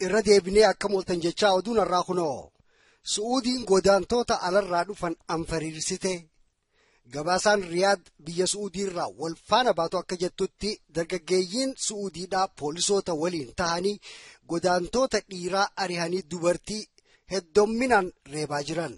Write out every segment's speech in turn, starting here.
Irra deebinee akka mooltan jechaa oduun har'aa kunoo. Su'uudiin godaantoota alarraa dhufan anfariirsite. Gabaasaan Riyaad biyya Su'uudiirraa wal faana baatu akka jettutti dargaggeeyyiin Su'uudiidhaa poolisoota waliin tahanii godaantoota dhiiraa arihanii dubartii heddomminaan reebaa jiran.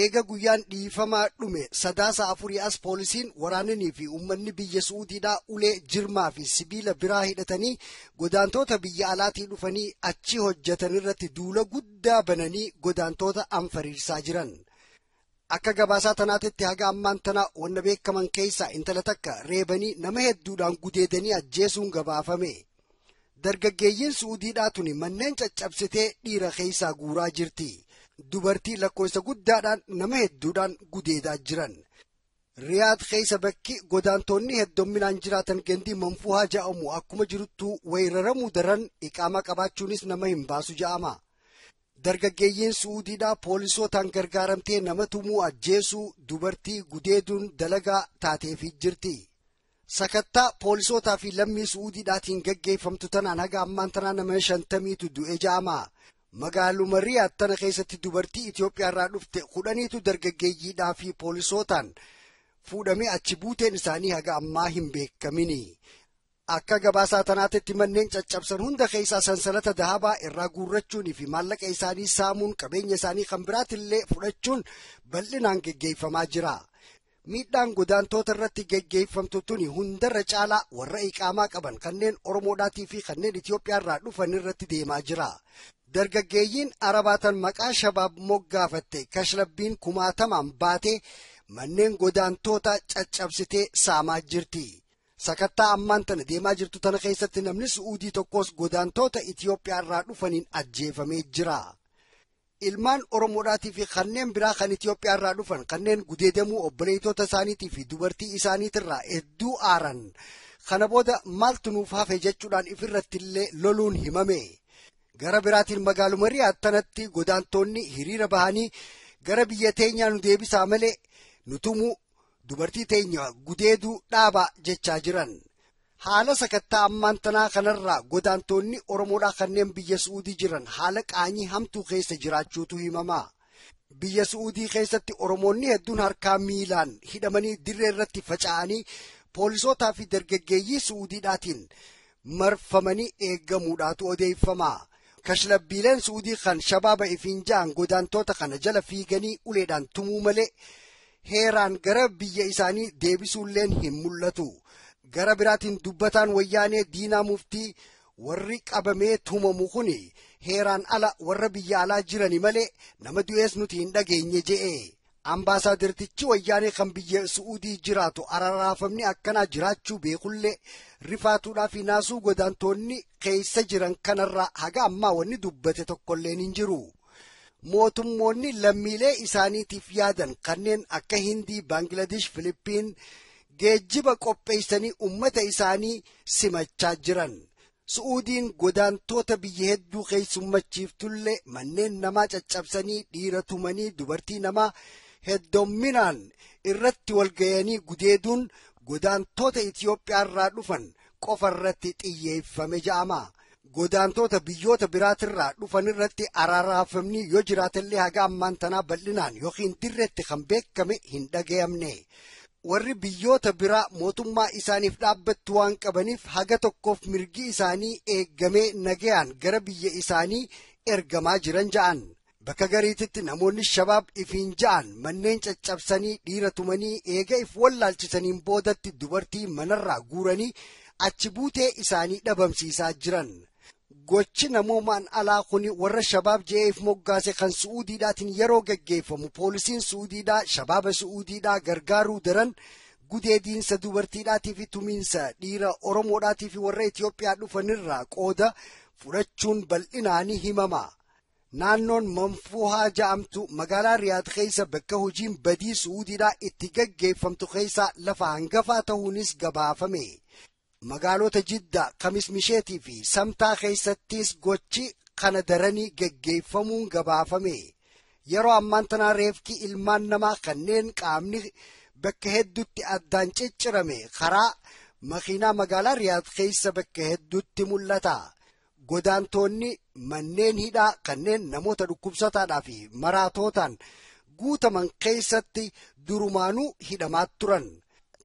Eega guyyaan dhiifamaa dhume 4 Sadaasa as poolisiin waraananii fi uummanni biyya Su'uudiidhaa ulee jirmaa fi sibiila biraa hidhatanii godaantoota biyya alaatii dhufanii achi hojjetan irratti duula guddaa bananii godaantoota anfariirsaa jiran. Akka gabaasaa tanaatitti haga ammaan tana wanna beekaman keessaa intala takka reebanii nama hedduudhaan gudeedanii ajjeesuun gabaafame. Dargaggeeyyiin Su'uudiidhaa tuni manneen caccabsitee dhiira keessaa guuraa jirti. Dubartii lakkoofsa guddaadhaan nama hedduudhaan gudeedaa jiran. Riyaad keessa bakki godaantonni heddomminaan jiraatan gandii Manfuuhaa ja'amu akkuma jiruttuu weeraramuu daran iqaamaa qabaachuunis nama hin baasu ja'ama. Dargaggeeyyiin Su'uudiidhaa poolisootaan gargaaramtee nama tumuu ajjeesuu dubartii gudeeduun dalagaa taateefii jirti. Sakattaa poolisootaa fi lammii Su'uudiidhaatiin gaggeeffamtu tanaan haga ammaan tanaa nama 50tu du'e ja'ama. Magaaluma Riyaad tana keessatti dubartii Itoophiyaarraa dhufte 10tu dargaggeeyyiidhaa fi poolisootaan fuudhamee achi buuteen isaanii haga ammaa hin beekamini. Akka gabaasaa tanaatitti manneen caccabsan hunda keessaa sansalata dahabaa irraa guurrachuunii fi maallaqa isaanii saamuun qabeenya isaanii kan biraatillee fudhachuun bal'inaan geggeeffamaa jira. Miidhaan godaantoota irratti geggeeffamtu tuni hundarra caalaa warra iqaamaa qaban kanneen Oromoodhaatii fi kanneen Itoophiyaarraa dhufan irratti deemaa jira. Dargaggeeyyiin Arabaatan maqaa shabaab moggaafatte kashlabbiin kumaatamaan baatee manneen godaantoota caccabsitee saamaa jirti. Sakattaa ammaan tana deemaa jirtu tana keessatti namni Su'uudii tokkos godaantoota Itoophiyaarraa dhufaniin ajjeefamee jira. Ilmaan Oromoodhaatii fi kanneen biraa kan Itoophiyaarraa dhufan kanneen gudeedamuu obboleettota isaaniitii fi dubartii isaaniitirraa hedduu aaran. Kana booda maaltu nuuf hafe jechuudhaan ifirrattillee loluun himame. Gara biraatiin magaaluma Riyaad tanatti godaantonni hiriira bahanii gara biyya teenyaa nu deebisaa malee nu tumuu dubartii teenya gudeeduu dhaabaa jechaa jiran. Haala sakattaa ammaan tanaa kanarraa godaantonni Oromoodhaa kanneen biyya Su'uudii jiran haala qaanyii hamtuu keessa jiraachuutu himama. Biyya Su'uudii keessatti Oromoonni hedduun harkaa miilaan hidhamanii dirree irratti faca'anii poolisootaa fi dargaggeeyyii Su'uudiidhaatiin marfamanii eeggamuudhaatu odeeffama. Kashlabbiileen Su'uudii kan shabaaba ifiin ja'an godaantoota kana jala fiiganii uleedhaan tumuu malee heeraan gara biyya isaanii deebisuulleen hin mul'atu. Gara biraatiin dubbataan wayyaanee Diinaa Muftii warri qabamee tumamu kuni heeraan ala warra biyya alaa jirani malee nama du'ees nuti hin dhageenye je'e. Ambaasaaddartichi wayyaanee kan biyya Su'uudii jiraatu araraafamni akkanaa jiraachuu beekullee rifaatuudhaa fi naasuu godaantoonni keessa jiran kanarraa haga ammaa wanni dubbate tokkolleen hin jiru. Mootummoonni lammiilee isaaniitiif yaadan kanneen akka Hindii, Baangiladish, Filiippiin geejjiba qopheessanii uummata isaanii simachaa jiran. Su'uudiin godaantoota biyya hedduu keessummachiiftullee manneen namaa caccabsanii dhiira tumanii dubartii namaa heddomminaan irratti walgayanii gudeeduun godaantoota Itoophiyaarraa dhufan qofa irratti xiyyeeffame ja'ama. Godaantoota biyyoota biraatirraa dhufan irratti araaraafamni yoo jiraatellee haga ammaan tanaa bal'inaan yookiin dirreetti kan beekame hin dhagayamne. Warri biyyoota biraa mootummaa isaaniif dhaabbattu waan qabaniif haga tokkoof mirgi isaanii eeggamee nagayaan gara biyya isaanii ergamaa jiran ja'an. Bakka gariititti namoonni shabaab ifiin ja'an manneen caccabsanii dhiira tumanii eega if wallaalchisaniin boodatti dubartii manarraa guuranii achi buutee isaanii dhabamsiisaa jiran. Gochi namoomaan alaa kuni warra shabaab je'eef moggaase kan Su'uudiidhaatiin yeroo gaggeeffamu poolisiin Su'uudiidhaa shabaaba Su'uudiidhaa gargaaruu daran gudeediinsa dubartiidhaatii fi tumiinsa dhiira Oromoodhaatii fi warra Itoophiyaa dhufanirraa qooda fudhachuun bal'inaan himama. Naannoon Manfuuhaa ja'amtu magaalaa Riyaad keessa bakka hojiin badii Su'uudiidhaa itti gaggeeffamtu keessaa lafa hangafaa ta'uunis gabaafame. Magaalota Jiddaa, Kamis Misheetii fi Samtaa keessattis gochi kana daranii gaggeeffamuun gabaafame. Yeroo ammaan tanaa reefki ilmaan namaa kanneen qaamni bakka hedduutti addaan ciccirame karaa makiinaa magaalaa Riyaad keessa bakka hedduutti mul'ata. Godaantoonni manneen hidhaa kanneen namoota dhukkubsataadhaa fi maraatootaan guutaman keessatti durumaanuu hidhamaa turan.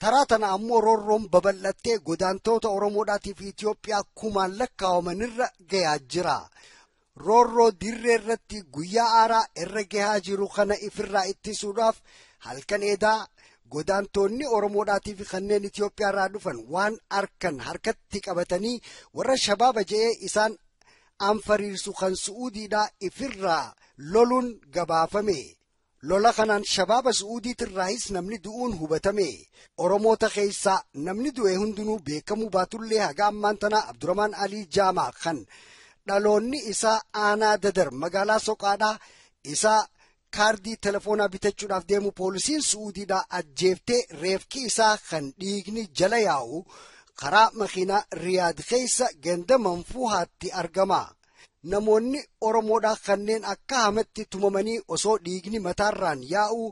Taraa tana ammoo roorroon babal'attee godaantoota Oromoodhaatii fi Itoophiyaa kumaan lakkaa'amanirra gahaa jira. Roorroo dirree irratti guyyaa aaraa irra gahaa jiru kana ifirraa ittisuudhaaf halkan eedaa godaantoonni Oromoodhaatii fi kanneen Itoophiyaa irraa dhufan waan harkan harkatti qabatanii warra shabaaba je'ee isaan anfariirsu kan Su'uudiidhaa ifirraa loluun gabaafame. Lola kanaan shabaaba Su'uudiitirraayis namni du'uun hubatame. Oromoota keessaa namni du'e hundinuu beekamuu baatullee haga ammaan tanaa Abdurrahmaan Alii Jaamaa kan dhaloonni isaa aanaa dadar magaalaa Soqaadhaa isaa kaardii telefoonaa bitachuudhaaf deemu poolisiin Su'uudiidhaa ajjeeftee reefki isaa kan dhiigni jala yaa'u karaa makiinaa Riyaad keessa ganda Manfuuhaatti argama. Namoonni Oromoodhaa kanneen akka hamatti tumamanii osoo dhiigni mataarraan yaa'u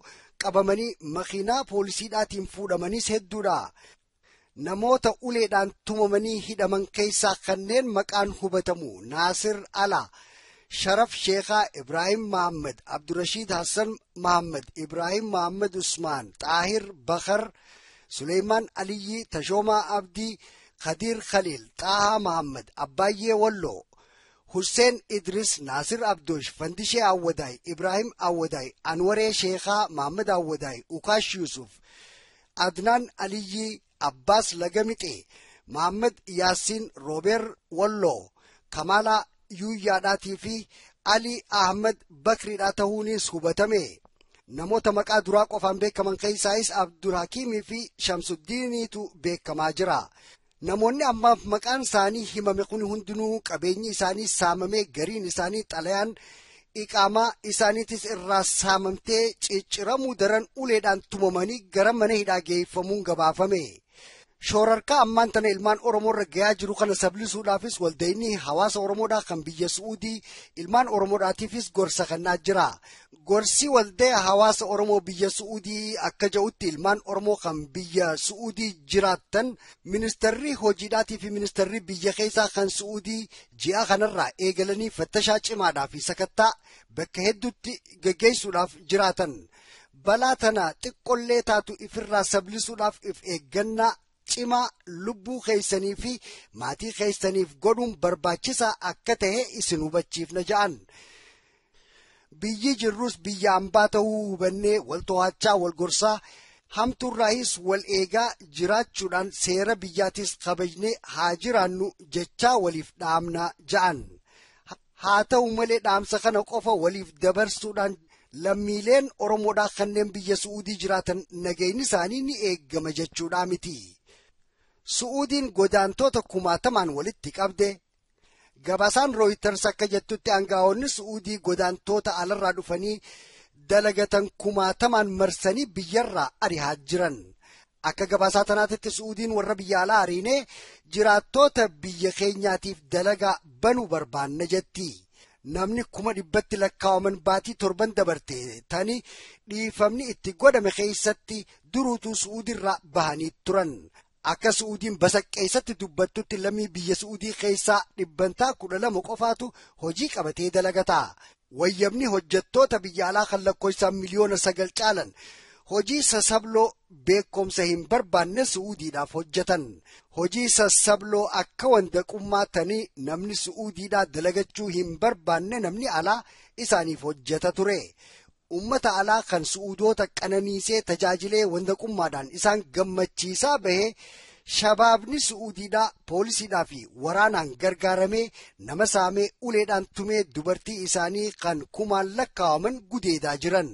qabamanii makiinaa poolisiidhaatiin fuudhamanis hedduudha. Namoota uleedhaan tumamanii hidhaman keessaa kanneen maqaan hubatamu Naasir Alaa, Sharaf Sheekaa, Ibraahim Mahammad, Abdurashiid Hassan Mahammad, Ibraahim Mahammad Usmaan, Xaahir Bakar, Suleymaan Aliyyi, Tashoomaa Abdii, Khadiir Khaliil, Xaahaa Mahammad, Abbaayyee Walloo, Hussein Idris, Naasir Abdoosh, Fandishee Awwadaay, Ibraahim Awwadaay, Anwaree Sheekaa, Mahammad Awwadaay, Ukaash Yusuf, Adnaan Aliyyi, Abbaas Lagamixee, Mahammad Yaasiin, Roobeer Walloo, Kamaalaa Yuuyyaadhaatii fi Alii Ahmad Bakriidhaa ta'uunis hubatame. Namoota maqaa duraa qofaan beekaman keessaayis Abdulhakiimii fi Shamsuddiiniitu beekamaa jira. Namoonni ammaaf maqaan isaanii himame kun hundinuu qabeenyi isaanii saamamee gariin isaanii xalayaan iqaamaa isaaniitis irraa saamamtee cicciramuu daran uleedhaan tumamanii gara mana hidhaa geeffamuun gabaafame. Shoorarkaa ammaan tana ilmaan Oromoo irra gahaa jiru kana sablisuudhaafis waldeenni hawaasa Oromoodhaa kan biyya Su'uudii ilmaan Oromoodhaatiifis gorsa kennaa jira. Gorsi waldee hawaasa Oromoo biyya Su'uudii akka jedhutti ilmaan Oromoo kan biyya Su'uudii jiraattan ministarri hojiidhaatii fi ministarri biyya keessaa kan Su'uudii ji'a kanarraa eegalanii fattashaa cimaadhaa fi sakattaa bakka hedduutti geggeessuudhaaf jiraatan. Balaa tana xiqqollee taatu ifirraa sablisuudhaaf if eeggannaa cimaa lubbuu keessanii fi maatii keessaniif godhuun barbaachisaa akka ta'e isin hubachiifna ja'an. Biyyi jirrus biyya hambaa ta'uu hubannee wal to'achaa wal gorsaa hamtuurraayis wal eegaa jiraachuudhaan seera biyyaatis kabajnee haa jiraannu jechaa waliif dhaamna ja'an. Haa ta'u malee dhaamsa kana qofa waliif dabarsuudhaan lammiileen Oromoodhaa kanneen biyya Su'uudii jiraatan nageenyi isaanii ni eeggama jechuudhaa miti. Su'uudiin godaantoota kumaatamaan walitti qabde. Gabaasaan Rooyiters akka jettutti aangaa'onni Su'uudii godaantoota alarraa dhufanii dalagatan kumaatamaan marsanii biyyarraa ari'aa jiran. Akka gabaasaa tanaatitti Su'uudiin warra biyya alaa ariinee jiraattoota biyya keenyaatiif dalagaa banuu barbaanna jetti. Namni 100,000 lakkaa'aman baatii 7 dabarte tani dhiifamni itti godhame keessatti duruutuu Su'uudiirraa bahanii turan. Akka Su'uudiin basaqqeessatti dubbattutti lammii biyya Su'uudii keessaa 12% qofaatu hojii qabatee dalagata. Wayyabni hojjettoota biyya alaa kan lakkoofsaan 9 miliyoona caalan hojii sassabloo beekumsa hin barbaanne Su'uudiidhaaf hojjetan. Hojii sassabloo akka wandaqummaa tanii namni Su'uudiidhaa dalagachuu hin barbaanne namni alaa isaaniif hojjeta ture. Uummata alaa kan Su'uudoota qananiisee tajaajilee wandaqummaadhaan isaan gammachiisaa bahee shabaabni Su'uudiidhaa poolisiidhaa fi waraanaan gargaaramee nama saamee uleedhaan tumee dubartii isaanii kan kumaan lakkaa'aman gudeedaa jiran.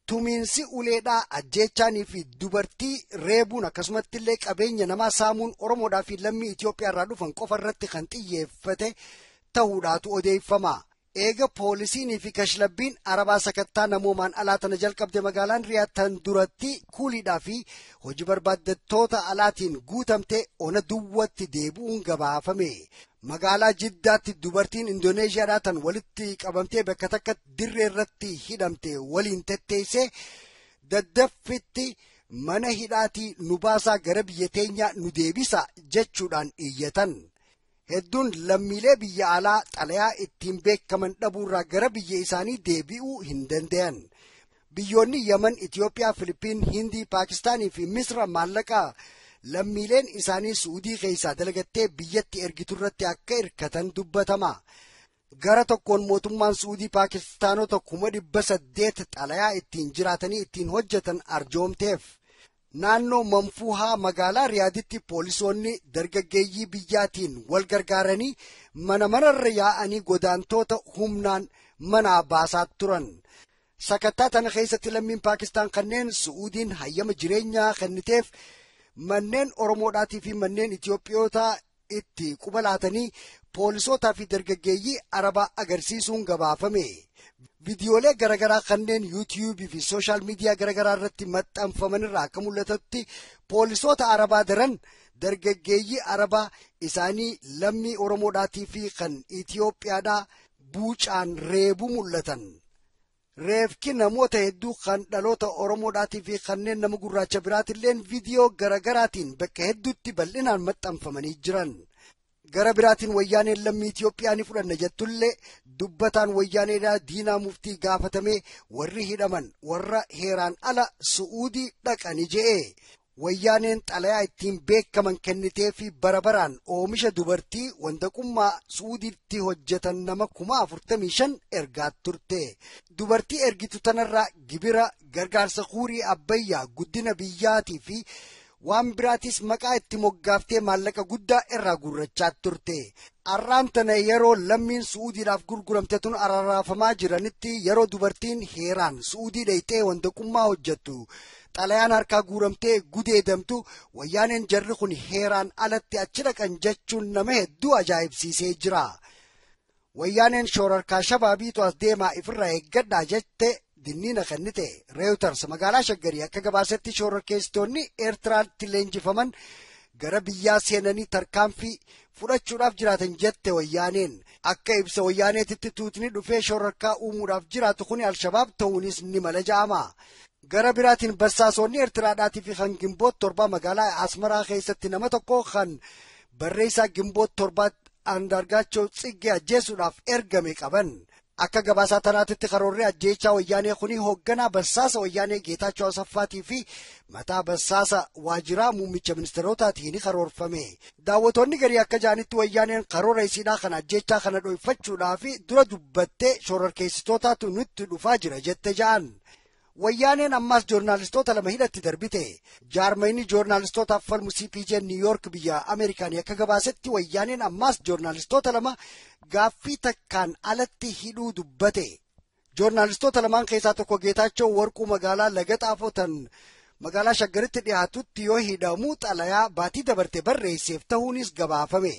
Tumiinsi uleedhaa ajjeechaanii fi dubartii reebuun akkasumatti illee qabeenya namaa saamuun Oromoodhaa fi lammii Itoophiyaa irraa dhufan qofa irratti kan xiyyeeffate ta'uudhaatu odeeffama. Eega poolisiinii fi kashlabbiin arabaa sakattaa namoomaan alaa tana jalqabde magaalaan Riyaad tan duratti kuuliidhaa fi hojii barbaaddattoota alaatiin guutamte ona duwwatti deebi'uun gabaafame. Magaalaa Jiddaatti dubartiin Indooneeshiyaadhaa tan walitti qabamtee bakka takka dirree irratti hidhamte waliin tetteessee daddaffitti mana hidhaatii nu baasaa gara biyya teenyaa nu deebisa jechuudhaan iyyatan. Hedduun lammiilee biyya alaa xalayaa ittiin beekaman dhabuurraa gara biyya isaanii deebi'uu hin danda'an. Biyyoonni Yaman, Itiyoophiyaa, Filipiin, Hindii, Paakistaanii fi Misra maallaqa lammiileen isaanii Suudii keessaa dalagattee biyyatti ergitu irratti akka hirkatan dubbatama. Gara tokkoon mootummaan Suudii Paakistaanota 800,000 xalayaa ittiin jiraatanii ittiin hojjetan arjoomteef. Naannoo Manfuuhaa magaalaa Riyaaditti poolisoonni dargaggeeyyii biyyaatiin wal gargaaranii mana manarra yaa'anii godaantoota humnaan manaa baasaa turan. Sakattaa tana keessatti lammiin Paakistaan kanneen Su'uudiin hayyama jireenyaa kenniteef manneen Oromoodhaatii fi manneen Itiyoophiyootaa itti quba laatanii poolisootaa fi dargaggeeyyii Arabaa agarsiisuun gabaafame. Viidiyoolee garaagaraa kanneen yuutiyuubii fi sooshaal miidiyaa garaagaraa irratti maxxanfaman irraa akka mul'atutti poolisoota Arabaa daran dargaggeeyyii Arabaa isaanii lammii Oromoodhaatii fi kan Itiyoophiyaadhaa buucaan reebuu mul'atan. Reefki namoota hedduu kan dhaloota Oromoodhaatii fi kanneen nama gurraacha biraatilleen viidiyoo garaagaraatiin bakka hedduutti bal'inaan maxxanfamanii jiran. Gara biraatiin wayyaaneen lammii Itiyoophiyaa ni fudhanna jettullee dubbataan wayyaaneedhaa Diinaa Muftii gaafatamee warri hidhaman warra heeraan ala Su'uudii dhaqani je'e. Wayyaaneen xalayaa ittiin beekaman kennitee fi bara baraan oomisha dubartii wandaqummaa Su'uudiitti hojjetan nama 45,000 ergaa turte. Dubartii ergitu tanarraa gibira gargaarsa huurii abbayyaa guddina biyyaatii fi waan biraatis maqaa itti moggaaftee maallaqa guddaa irraa guurrachaa turte. Har'aan tana yeroo lammiin Su'uudiidhaaf gurguramte tun araraafamaa jiranitti yeroo dubartiin heeraan Su'uudii dheeyxee wandaqummaa hojjettu xalayaan harkaa guuramtee gudeedamtu wayyaaneen jarri kun heeraan alatti achi dhaqan jechuun nama hedduu ajaa'ibsiisee jira. Wayyaaneen shoorarkaa shabaabiitu as deemaa ifirraa eeggadhaa jette dinniina kennite. Reuters magaalaa Shaggarii akka gabaasetti shoorarkeessitoonni Eertiraatti leenjifaman gara biyyaa seenanii tarkaanfii fudhachuudhaaf jiraatan jette wayyaaneen. Akka ibsa wayyaaneetitti tuutni dhufee shoorarkaa uumuudhaaf jiraatu kun Alshabaab ta'uunis ni mala ja'ama. Gara biraatiin bassaasonni Eertiraadhaatii fi kan Gimboot 7 magaalaa Asmaraa keessatti nama tokko kan barreessaa Gimboot 7 Andargaachoo Tsiggee ajjeesuudhaaf ergame qaban. Akka gabaasaa tanaatitti karoorri ajjeechaa wayyaanee kuni hoogganaa bassaasa wayyaanee Geetaachoo Asaffaatii fi mataa bassaasa waajiraa muummicha ministeerotaatiin karoorfame. Daawwattoonni garii akka ja'anitti wayyaaneen karoora isiidhaa kana ajjeechaa kana dho'ifachuudhaaf dura dubbattee shoorarkeessitootaatu nutti dhufaa jira jette ja'an. Wayyaaneen ammaas joornaalistoota lama hidhatti darbite. Jaarmayni joornaalistootaaf falmu CPJ New York biyya Ameerikaanii akka gabaasetti wayyaaneen ammaas joornaalistoota lama gaaffii takkaan alatti hidhuu dubbate. Joornaalistoota lamaan keessaa tokko Geetaachoo Warquu magaalaa Laga Xaafoo tan magaalaa Shaggaritti dhiyaatutti yoo hidhamu xalayaa baatii dabarte barreesseef ta'uunis gabaafame.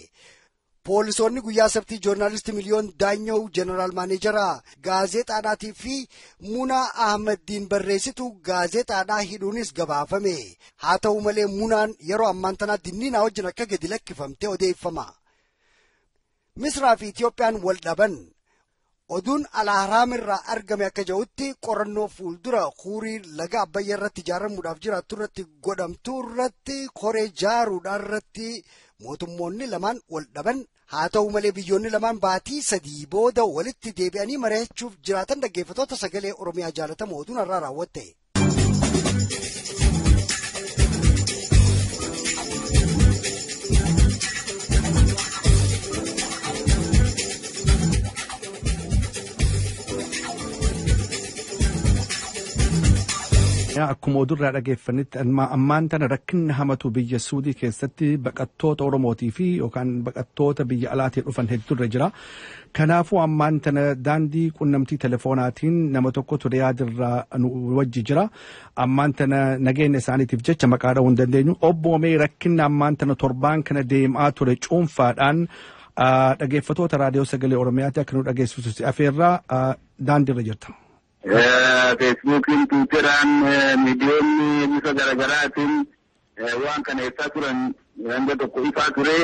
Poolisoonni guyyaa sabtii joornaalisti Miliyoon Daanyaw jeneraal maaneejaraa gaazexaadhaatii fi Munaa Ahmaddiin barreessitu gaazexaadhaa hidhuunis gabaafame. Haa ta'u malee Munaan yeroo ammaan tanaa dinniinaa wajjin akka gadi lakkifamte odeeffama. Misraa fi Itiyoophiyaan wal dhaban. Oduun Al-Ahraam irraa argame akka jedhutti qorannoo fuuldura huurii laga Abbayyaa irratti ijaaramuudhaaf jiraattu irratti godhamtu irratti koree jaaruudhaan irratti mootummoonni lamaan wal dhaban. Haa ta'u malee biyyoonni lamaan baatii 3 booda walitti deebi'anii mari'achuuf jiraatan dhaggeeffattoota sagalee Oromiyaa jaalatamoo oduun har'aa raawwatte. Akkuma odurraa dhageeffannetti ammaan tana rakkinni hamatu biyya Suudii keessatti baqattoota Oromootii fi yookaan baqattoota biyya alaatii dhufan hedduurra jira. Kanaafuu ammaan tana daandii qunnamtii telefoonaatiin nama tokkotu Riyaadirraa nu wajji jira. Ammaan tana nageenya isaaniitiif jecha maqaa dha'uu hin dandeenyu. Obbo Omee rakkinni ammaan tana torbaan kana deemaa ture cuunfaadhaan dhaggeeffattoota raadiyoo sagalee Oromiyaatti akka nu dhageessisu si afeerraa daandiirra jirta. Feesbuukiin, Tiwiitaraan, miidiyoonni bifa garaagaraatiin waan kana ibsaa turan hanga tokko ifaa ture.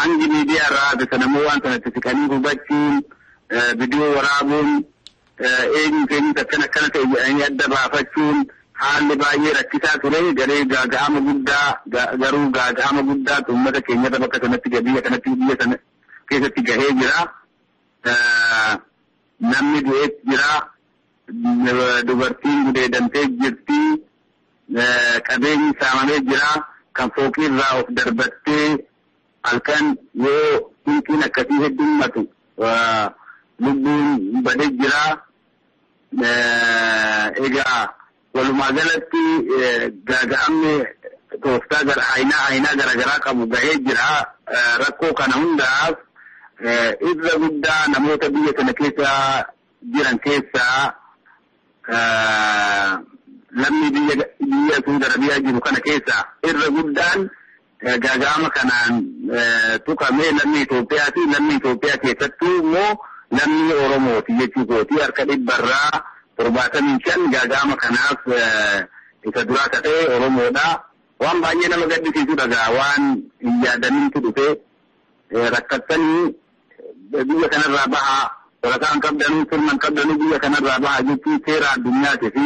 Hangi miidiyaa irraa hafe sanammoo waan sanatti siqanii hubachuun, viidiyoo waraabuun, eenyu eenyutu akkana akkana ta'e jedhanii adda baafachuun haalli baay'ee rakkisaa ture. Garee gaaga'ama guddaa garuu gaaga'ama guddaatu uummata keenyarra bakka sanatti biyya kanatti biyya sana keessatti gahee jira. Namni du'eet jira. Dubartiin gudeedamtee jirti. Qabeenyi saamamee jira. Kan fooqiirraa of darbattee halkan yoo hinqiin akkasii heddummatu lubbuun badee jira. Egaa walumaa galatti gaaga'amni tooftaa gara aynaa garaagaraa qabu gahee jira. Rakkoo kana hundaaf irra guddaa namoota biyya kana keessa jiran keessaa lammii biyya Saudi Arabiyaa jiru kana keessa irra guddaan gaaga'ama kanaan tuqamee lammii Itoophiyaa fi lammii Itoophiyaa keessattuu immoo lammii Oromooti jechuu kooti. Harka 75% gaaga'ama kanaaf isa duraa ka ta'e Oromoodha. Waan baay'ee nama gaddisiisudha gaa waan hin yaadamintu dhufe rakkattanii biyya kanarraa bahaa waraqaa hin qabdanuu sirna hin qabdanuu biyya kanarraa bahaa jechuun seera addunyaatii fi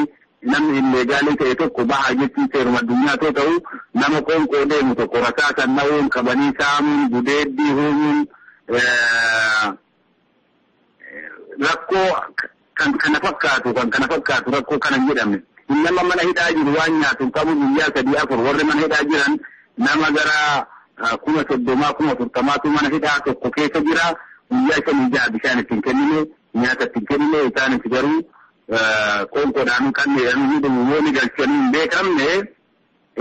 namni illeegaalii ta'e tokko bahaa jechuun seeruma addunyaa yoo ta'u nama qoonqoo deemu tokko rasaasan dha'uun qabanii saamuun gudeeddii uumuun rakkoo kan kana fakkaatu rakkoo kana hin jedhamne. Nama mana hidhaa jiru waan nyaatu qabu guyyaa 3 4 warri mana hidhaa jiran nama gara 30,000 40,000 mana hidhaa tokko keessa jira. Guyyaa 5 6 bishaan ittiin kennine nyaata ittiin kennine isaanis garuu qoonqoodhaan kan jedhamu ni galchanii hin beekamne.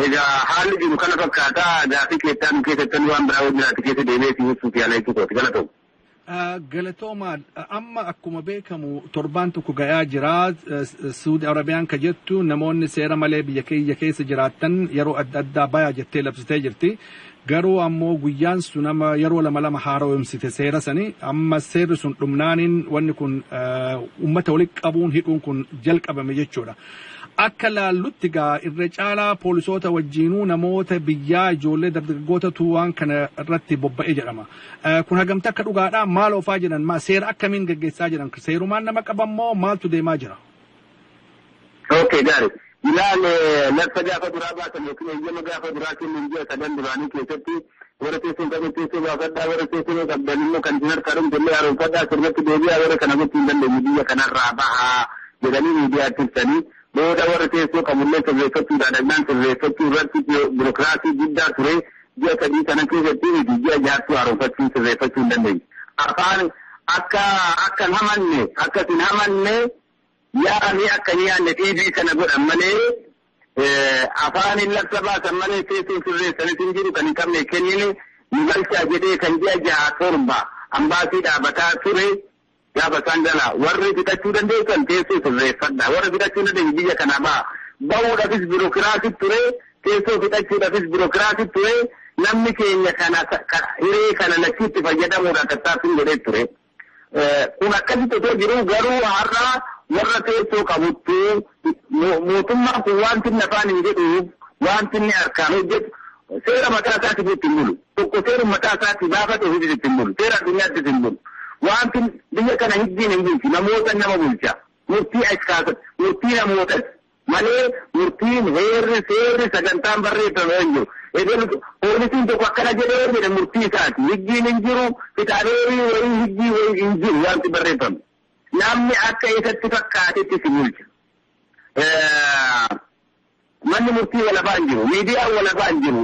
Egaa haalli jiru kana fakkaataa gaafii keessaa nu keessatti waan biraa hojii jiraate keessa deebi'ee si ibsuuf yaala jechuu kooti. Galatoomu. Galatooma, amma akkuma beekamu torbaan tokko gayaa jira. Suudi Arabiyaan ka jettu namoonni seera malee biyya keenya keessa jiraatan yeroo adda addaa bayaa jettee labsitee jirti. Garuu ammoo guyyaan sun amma yeroo lama lama haaromsite seera sani amma seerri sun dhumnaaniin wanni kun uummata walitti qabuun hidhuun kun jalqabame jechuudha. Akka laallutti gaa irra caalaa poolisoota wajjinuu namoota biyyaa ijoollee dargaggootatu waan kana irratti bobba'ee jedhama. Kun hagamta akka dhugaadhaa maal oofaa jiran seera akkamiin gaggeessaa jiran seerumaan nama qabammoo maaltu deemaa jira? Okay, gaarii. Ilaal labsa gaafa duraa baasan yookiin eeyyama gaafa duraa kennan ji'a 3 duraanii keessatti warra teessoo qabu teessoo baafadhaa warra teessoo qabdan immoo kan isin harkaa dhumte illee haaromfadhaa sirnatti deebi'aa warra kana gochuu hin dandeenye biyya kanarraa bahaa jedhanii miidiyaatti ibsanii booda warra teessoo qabullee sirreeffachuudhaan dhagnaan sirreeffachuu irratti biirokiraasii guddaa ture ji'a 3 kana keessatti miti ji'a 6 haaromfachuu sirreeffachuu hin dandeenye. Afaan akka akka hin hamanne akka hin hamanne yaa'anii akka hin yaadne dhiibii kana godhan malee afaan hin labsa baasan malee teessoo sirreessanis hin jiru kan hin qabne kennine nu galchaa jedhee kan ji'a 6 7 ambaasii dhaabataa ture gaafa isaan gala warri fixachuu dandeessan teessoo sirreeffadha warri fixachuu dandeenye biyya kana ba'a bahuudhaafis biirokiraasii ture teessoo fixachuudhaafis biirokiraasii ture namni keenya kana hiree kana lachiitti fayyadamuudhaan tattaaffiin godhee ture. Kun akkasitti otoo jiru garuu har'a warra teessoo qabuttu mootummaan kun wanti inni afaan hin jedhuuf wanti inni harkaan hojjetu seera mataa isaatiif ittiin bulu. Tokko seera mataa isaatti baafate ofiis ittiin bulu. Seera addunyaattis hin bulu. Wanti biyya kana hiddiin hin bulchu namoota nama bulcha. Murtii as kaasa murtii namootas malee murtiin heerri seerri sagantaan barreeffame hin jiru. Poolisiin tokko akkana jedhee jedhe murtii isaati. Hiddiin hin jiru fixaalee wayii hiddii wayii hin jiru wanti barreeffame. Namni akka isatti fakkaatetti si bulcha. Manni murtii walabaa hin jiru, miidiyaan walabaa hin jiru,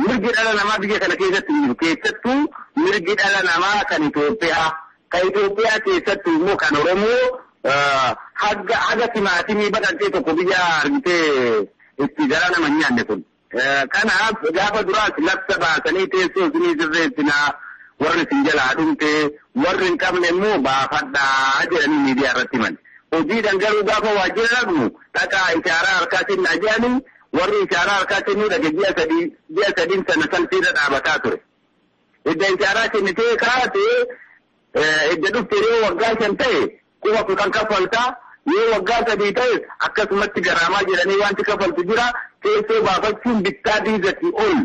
mirgi dhala namaa biyya kana keessatti hin jiru. Keessattuu mirgi dhala namaa kan Itoophiyaa, kan Itoophiyaa keessattuu immoo kan Oromoo haga timaatimii baqaqee tokko biyya argitee itti garaa nama hin nyaanne kun. Kanaaf gaafa duraas labsa baasanii teessoo isinii sirreessinaa warri isin jalaa dhumte warri hin qabne immoo baafadhaa jedhanii miidiyaa irratti himan. Hojiidhaan garuu gaafa waajjira dhaqnu dhaqaa ishaaraa harkaa kennaa jedhanii warri ishaaraa harkaa kennuu dhaqe ji'a sadiin sana salphiirra dhaabataa ture. Edda ishaaraa kennitee kaatee edda dhufte yoo waggaa 5 ta'e 10,000 kaffaltaa yoo waggaa 3 ta'e akkasumatti garaamaa jedhanii wanti kaffaltu jira teessoo baafachuun bittaa diizatii ol.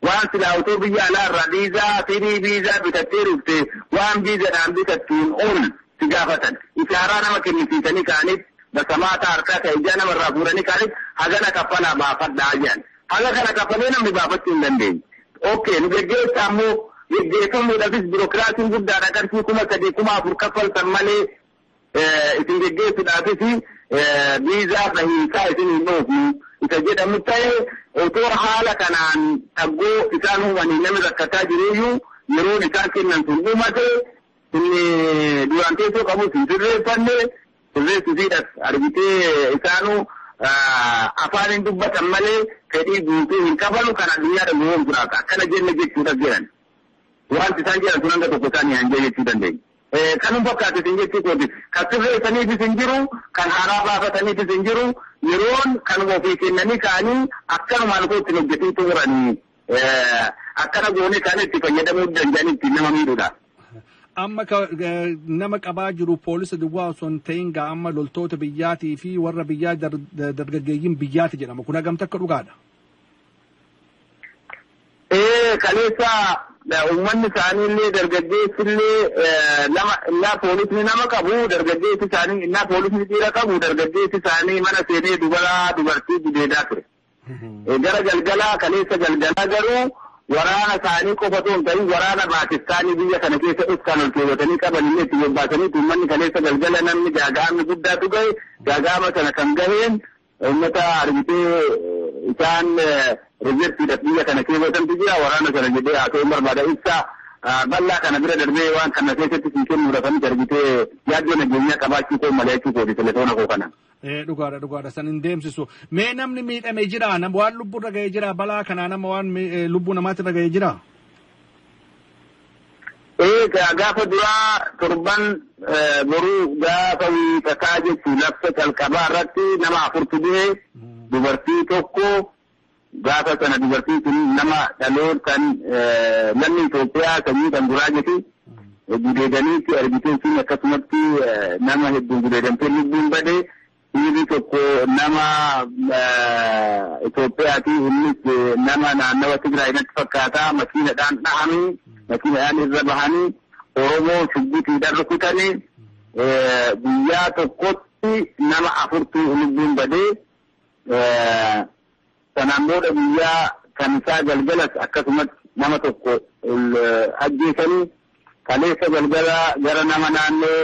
Waan silaa otoo biyya alaa irraa viizaa firii viizaa bitattee dhufte waan viizaadhaan bitattuun ol si gaafatan. Ishaaraa nama kennisiisanii ka'aniif basamaata harkaa ta'e ijaa namarraa fuudhanii ka'aniif hagana kaffalaa baafadhaa jedhan. Haga kana kaffalee namni baafachuu hin dandeenye. Okay, nu geggeessaa immoo Geggeeffamuudhaafis biirokiraasiin guddaadha qarshii 3,000 4,000 kaffaltan malee isin geggeessuudhaafis viizaa bahiinsaa isin hin dhoofnu isa jedhamu ta'e otoo haala kanaan dhaggoo isaan uumanii namni rakkataa jiruyyuu yeroon isaan kennan sun dhumate inni duraan teessoo qabus hin sirreeffanne sirreessuufiidhas argitee isaanuu afaan hin dubbatan malee fedhii guutuu hin qabalu kan addunyaa dhaguun akkana jenne jechuudhaaf jedhan. Wanti isaan jedhan sun hanga tokko isaanii hanjee jechuu dandeenya. Kanuma fakkaate isin jechuu kooti. Kan sirreessaniifis hin jiru, kan haaraa baafataniifis hin jiru, yeroon kanuma ofii kennanii ka'anii akkanumaan koo ittiin hojjetuu xumuranii akkana goonee kaan itti fayyadamuu danda'an ittiin nama miidhuudha. Amma nama qabaa jiru poolisa duwwaa osoo hin ta'in gaa amma loltoota biyyaatii fi warra biyyaa dargaggeeyyiin biyyaati jedhama. Kun hagam takka dhugaadha? Kaleessa uummanni isaanii illee dargaggeessi illee lama innaa poolisni nama qabu dargaggeessi isaanii innaa poolisni dhiira qabu dargaggeessi isaanii mana seenee dubara dubartii gudeedaa ture. Gara galgalaa kaleessa galgalaa garuu waraana isaanii qofa osoo hin ta'in waraana Paakistaanii biyya kana keessa dhufkan ol keewwatanii qaban illee itti bobbaasanii uummanni kaleessa galgala namni gaaga'amni guddaatu gahe gaaga'ama sana kan gaheen uummata argitee isaan rizertiidhaaf biyya kana keewwatantu jira waraana sana jedhee haa ta'u barbaada ibsa bal'aa kana bira darbee waan kana keessatti siin kennuudhaaf anis argitee yaaddoo nageenyaa qabaachuu koo malee jechuu kooti telefoona koo kana. Dhugaadha dhugaadha san hin deemsisu. Mee namni miidhame jira waan lubbuurra ga'ee jira balaa kanaa nama waan lubbuu namaatirra ga'ee jira. Gaafa duraa torban boruu gaafa wiixataa jechuun labsa calqabaa irratti nama afurtu du'e dubartii tokko gaafa sana dubartiin sun nama dhalootaan lammii Itoophiyaa sanyii kan Guraageeti gudeedaniitti argitee sun akkasumatti nama hedduun gudeedamtee lubbuun bade dhiirri tokko nama Itoophiyaati innis nama naannawa Tigraay natti fakkaata makiinadhaan dhahanii makiinadhaan irra bahanii Oromoo shubbitiidhaan rukutanii guyyaa tokkotti nama afurtu lubbuun badee sanaan booda guyyaa kamisaa galgalas akkasumatti nama tokko ajjeesanii kaleessa galgala gara nama naannoo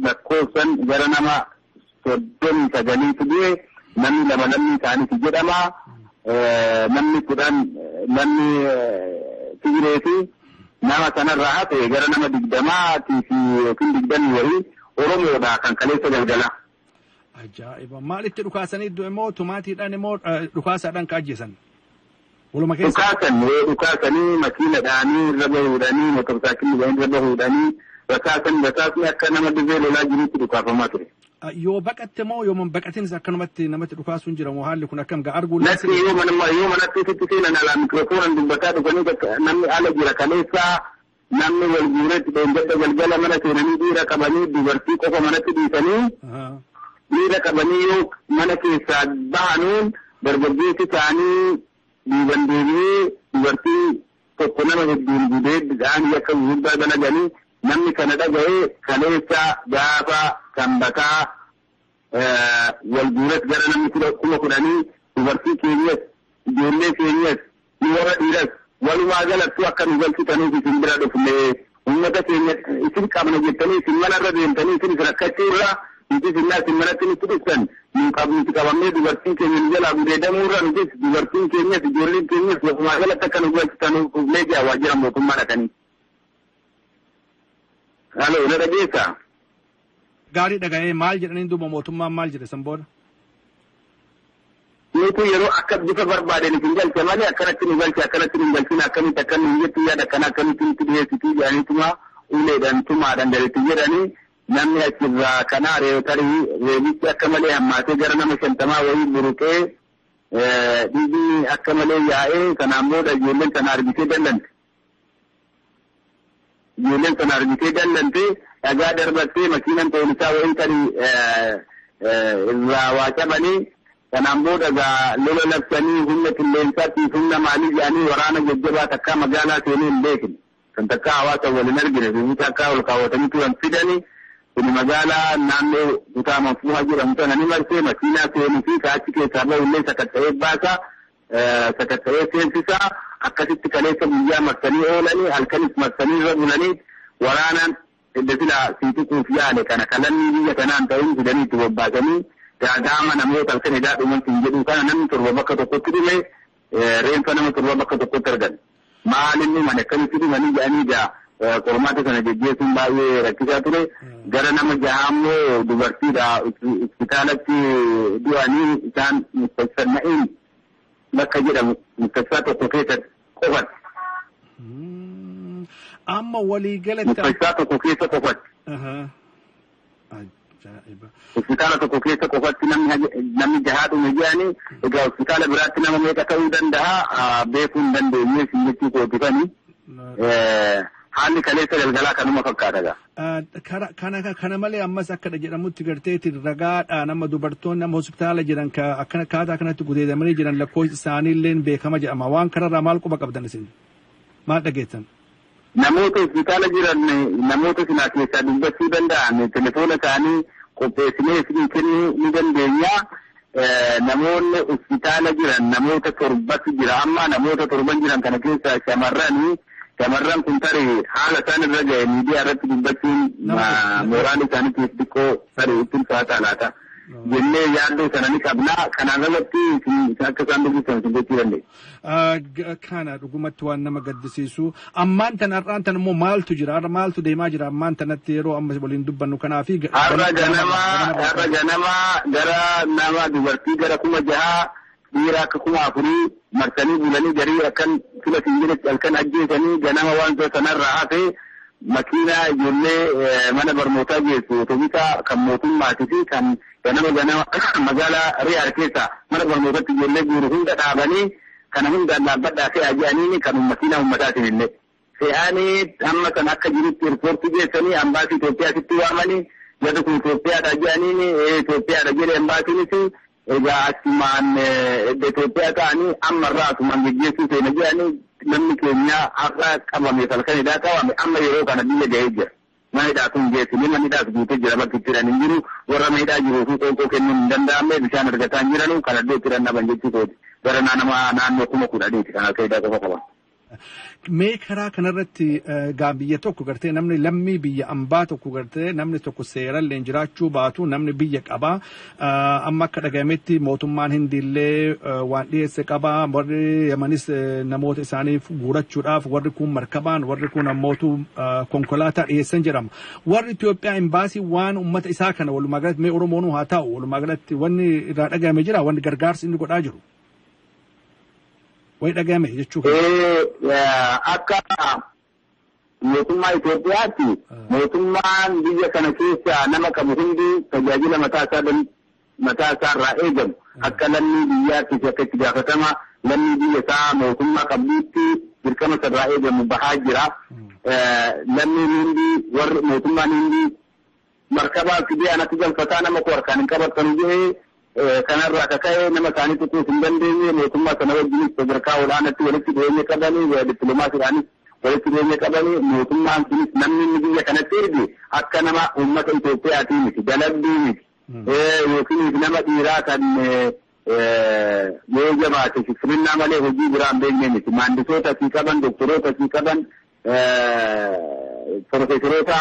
lakkoofsan gara nama 39 du'e namni lama lammii isaaniiti jedhama. Namni 10 namni Tigireeti nama sanarraa hafe gara nama 20 fi yookiin 20 wayii Oromoodha kan kaleessa galgala. Ajaa'iba! Maalitti dhukaasanii du'e moo tumaatiidhaan immoo dhukaasaadhaan ka ajjeesan? Waluma keessa. Dhukaasan dhukaasanii makiinadhaanii irra bahuudhaanii motorsaayikilii irra bahuudhaanii rasaasan rasaasni akka nama dirree lolaa jirutti dhukaafamaa ture. Yoo baqatte moo yoo man baqatinis akkanumatti namatti dhukaasuun jira moo haalli kun akkam gaa arguu Natti yoo manuma yoo manatti sitti seenan alaa mikrofoonan dubbataa dhufanii namni ala jira kaleessaa namni wal guuretti dheengadda galgala mana seenanii dhiira qabanii dubartii qofa manatti dhiisanii dhiira qabanii yoo mana keessaa bahanuun dargaggeessi isaanii duuban deebi'ee dubartii tokko nama hedduun gudeedhaan yakka gurguddaa dalaganii namni kana dhaga'ee kaleessa gaafa sanbataa wal guuretti gara namni 10,000 dubartii keenyas ijoollee keenyas nu warra dhiiras walumaa galattuu akka nu galchitaniif isin bira dhufne uummata keenya isin qabna jettanii isin manarra deemtanii isin rakkachuu irra nuti isin isin manatti nutti dhuftan nu qabnuti qabamnee dubartiin keenya nu jalaa gudeedamuu irra nutis dubartiin keenyas ijoolleen keenyas walumaa galatti akka nu galchitanuuf dhufnee jira waajjira mootummaa dhaqanii. Halo, na dhageessaa? Gaarii dhaga'ee maal jedhaniin duuba mootummaan maal jedhe san booda? Nuti yeroo akka bifa barbaaden isin galche malee akkanatti nu galche akkanatti nu galchina akkamitti akka nu jettu yaada akkana akkamitti nutti dhiyeessitu jedhaniituma uleedhaan tumaadhaan gaditti jedhanii namni achirraa kana tarii reebichi akka malee hammaatee gara nama 50 wayii buruqee dhiigni akka malee yaa'ee sanaan booda ijoolleen sana argitee dallante. Ijoolleen sana argitee dallante dhagaa darbattee makiinan poolisaa wayii tarii irraa waa cabanii kanaan booda gaa lola labsanii humna qilleensaatiif humna maalii jedhanii waraana jajjabaa takkaa magaalaa seenee hin beekne kan takkaa hawaasa waliin argine fi takkaa ol kaawwatanii turan fidanii kun magaalaa naannoo kutaa manfuuhaa jedhamu sana ni marsee makiinaa seenuu fi kaachi keessaa bahu illee sakatta'ee baasa sakatta'ee seensisaa Akkasitti kaleessa guyyaa marsanii oolanii halkanis marsanii irra bulanii waraanaan edda silaa siixiquuf yaale kana kalannii biyya kanaan ta'uun fidanii itti bobbaasanii gaagaama namoota halkan edaa dhuman siin jedhu kana namni 7 bakka tokkotti dhume reenfa nama 7 bakka tokkotti argan. Maal inni mana akkamitti dhumanii jedhanii gaa qormaata sana geggeessuun baay'ee rakkisaa ture. Gara nama 6 ammoo dubartiidha hospitaalatti du'anii isaan mustaqsanna'in bakka jedhamu mustaqsaa tokko keessatti qofatti. Amma walii galatti. Mustaqsaa tokko keessa qofatti. Hospitaala tokko keessa qofatti namni 6 dhume jedhanii egaa hospitaala biraatti nama meeqa ta'uu danda'a beekuu hin dandeenye siin jechuu kootifanii. Haalli kaleessa galgalaa kanuma fakkaata gaa. Kana malee ammas akka jedhamutti garteetti ragaadhaan amma dubartoonni amma hospitaala jiran akkana akkaataa kanatti gudeedamanii jiran lakkoofsi isaanii illee beekama jedhama. Waan kanarraa maal quba qabdan isin? Maal dhageessan? Namoota hospitaala jiran namoota sinaa keessaa dubbachuu danda'an telefoona isaanii qopheessinee isin kennuu ni dandeenya. Namoonni hospitaala jiran namoota 7 jira. Amma namoota 7 jiran kana keessaa shamarran kun tarii haala isaan irra ga'e miidiyaa irratti dubbachuun mooraan isaaniitiif xiqqoo tarii ittiin faataa laata. Jennee yaaddoo sana ni qabna. Kanaan alatti akka isaan dubbisan sun gochuu dandeenya. Kana dhugumatti waan nama gaddisiisu. Ammaan tan har'aan tan immoo maaltu jira? Har'a maaltu deemaa jira? Ammaan tanatti yeroo amma waliin dubbannu kanaafi. Har'a ganama gara nama dubartii gara 6,000 dhiira akka 4,000 marsanii bulanii garii akkan fila siin jedhetti halkan ajjeesanii ganama waan sanarraa hafe makiinaa ijoollee mana barnootaa geessu otobisa kan mootummaatii fi kan ganama ganama magaalaa Riyaad keessa mana barnootatti ijoollee guuru hunda dhaabanii kana hundaan dhaabbadhaa fe'aa jedhanii kan makiinaa uummataatiin illee. Fe'anii amma san akka jirutti eerpoortii geessanii ambaasii Itoophiyaatti waamanii jedhu kun Itoophiyaadha jedhanii Itoophiyaadha jedhe ambaasiinis egaa asumaan Itoophiyaa ta'anii ammarraa asumaan geggeessuu seena jedhanii namni keenya har'a qabame halkan hidhaa qabame amma yeroo kana biyya ga'ee jira. Mana hidhaa sun geessine manni hidhaas guutee jira bakki itti hidhan hin jiru warra mana hidhaa jiruu fi qoonqoo kennuun hin danda'amne bishaan argataa hin jiranu kan addoo itti hidhan dhaban jechuu kooti. Gara naannoo 10,000 kan harka hidhaa qofa qaban. Mee karaa kanarratti gaa biyya tokko gartee namni lammii biyya ambaa tokko gartee namni tokko seerallee jiraachuu baatu namni biyya qabaa amma akka dhagahametti mootummaan Hindiillee waan dhiyeesse qabaa warri Yamanis namoota isaaniif guurachuudhaaf warri kun markabaan warri kun ammootu konkolaataa dhiyeessan jedhama. Warri Itoophiyaa imbaasii waan uummata isaa kana walumaa galatti mee Oromoonuu haa ta'u walumaa galatti wanni irraa dhagahame jira wanni gargaarsi inni godhaa jiru. Wayi dhagahame jechuudha. Akka mootummaa Itoophiyaatti mootummaan biyya kana keessa nama qabu hundi tajaajila mataa isaarraa eegamu akka lammii biyyaatti akka itti gaafatama lammii biyya isaa mootummaa qabduutti dirqama isarraa eegamu bahaa jira. Lammiin hundi warri mootummaan hundi markabaa fidee anatti galfataa nama koo harkaan hin qabatanu jedhee kanarraa kaka'e nama isaanii tuquuf hin dandeenye mootummaa sana wajjinis sadarkaa olaanaatti walitti dhiyeenya qabanii dippiloomaasiidhaanis walitti dhiyeenya qabanii mootummaan sunis namni inni biyya kanatti erge akka nama uummata Itoophiyaatii miti dalagduu miti yookiin nama dhiiraa kan yoo jabaate shifirinnaa malee hojii biraa hin beekne miti maandisoota asii qaban doktoroota asii qaban profeesaroota